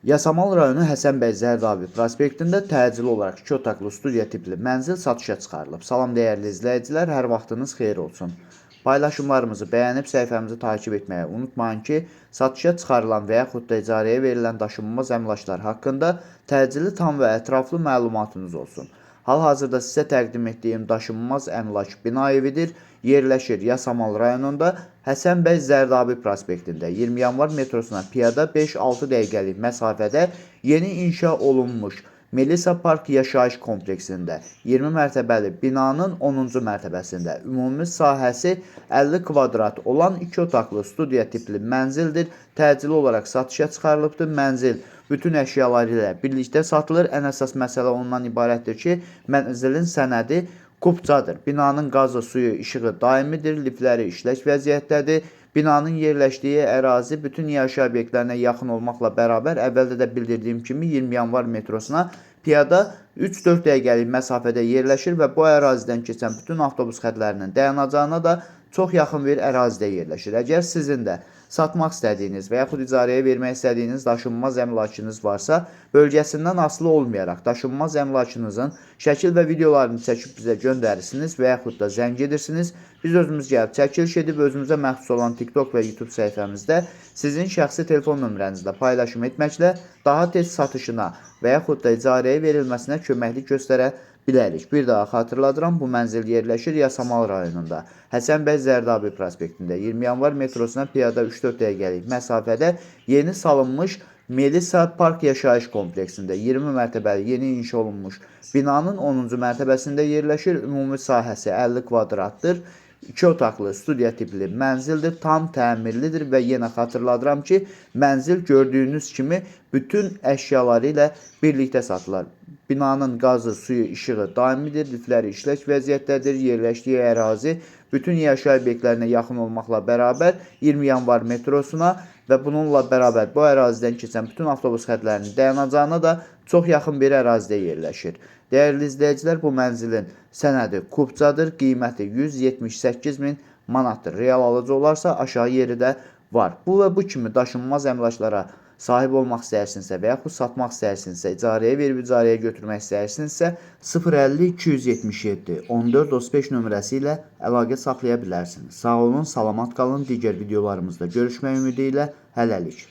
Yasamal rayonu Həsənbəy Zərdabi prospektində təcili olaraq 2 otaqlı studiya tipli mənzil satışa çıxarılıb. Salam dəyərli izləyicilər, hər vaxtınız xeyir olsun. Paylaşımlarımızı bəyənib səhifəmizi takip etməyi unutmayın ki, satışa çıxarılan və yaxud da icarəyə verilən daşınmaz əmlaklar haqqında təcili, tam və ətraflı məlumatınız olsun. Hal-hazırda sizə təqdim etdiyim daşınmaz əmlak bina evidir. Yerləşir Yasamal rayonunda Həsənbəy Zərdabi prospektində 20 yanvar metrosuna piyada 5-6 dəqiqəlik məsafədə yeni inşa olunmuş Melisa Park yaşayış kompleksində 20 mərtəbəli binanın 10-cu mərtəbəsində ümumi sahəsi 50 kvadrat olan 2 otaqlı studiya tipli mənzildir. Təcili olaraq satışa çıxarılıbdır. Mənzil bütün əşyaları ilə birlikdə satılır. Ən əsas məsələ ondan ibarətdir ki, mənzilin sənədi kupçadır. Binanın qazı, suyu, işığı daimidir, liftləri işlək vəziyyətdədir. Binanın yerləşdiyi ərazi bütün yaşayış obyektlərinə yaxın olmaqla bərabər, əvvəldə də bildirdiyim kimi 20 yanvar metrosuna piyada 3-4 dəqiqəlik məsafədə yerləşir və bu ərazidən keçən bütün avtobus xətlərinin dayanacağına da çox yaxın bir ərazidə yerləşir. Əgər sizin də satmaq istədiyiniz və yaxud icarəyə vermək istədiyiniz daşınmaz əmlakınız varsa, bölgəsindən asılı olmayaraq daşınmaz əmlakınızın şəkil və videolarını çəkib bizə göndərirsiniz və yaxud da zəng edirsiniz. Biz özümüz gəlib çəkiliş edib özümüzə məxsus olan TikTok və YouTube səhifəmizdə sizin şəxsi telefon nömrənizlə paylaşım etməklə daha tez satışına və yaxud da icarəyə verilməsinə köməklik göstərə bilərik. Bir daha xatırladıram, bu mənzil yerləşir Yasamal rayonunda. Həsənbəy Zərdabi prospektində 20 yanvar metrosuna piyada 3-4 dəqiqəlik məsafədə yeni salınmış Melisa Park yaşayış kompleksində 20 mərtəbəli yeni inşa olunmuş binanın 10-cu mərtəbəsində yerləşir. Ümumi sahəsi 50 kvadratdır. 2 otaqlı studiya tipli mənzildir, tam təmirlidir və yenə xatırladıram ki, mənzil gördüyünüz kimi bütün əşyaları ilə birlikdə satılır. Binanın qazı, suyu, işığı daimidir, liftləri işlək vəziyyətdədir. Yerləşdiyi ərazi bütün yaşayış obyektlərinə yaxın olmaqla bərabər 20 yanvar metrosuna və bununla bərabər bu ərazidən keçən bütün avtobus xətlərinin dayanacağına da çox yaxın bir ərazidə yerləşir. Dəyərli izləyicilər, bu mənzilin sənədi kupçadır, qiyməti 178 min manatdır. Real alıcı olarsa aşağı yeri də var. Bu və bu kimi daşınmaz əmlaklara sahib olmaq istəyirsinizsə və yaxud satmaq istəyirsinizsə, icarəyə verib icarəyə götürmək istəyirsinizsə 050 277 14 35 nömrəsi ilə əlaqə saxlaya bilərsiniz. Sağ olun, salamat qalın. Digər videolarımızda görüşmək ümidi ilə hələlik.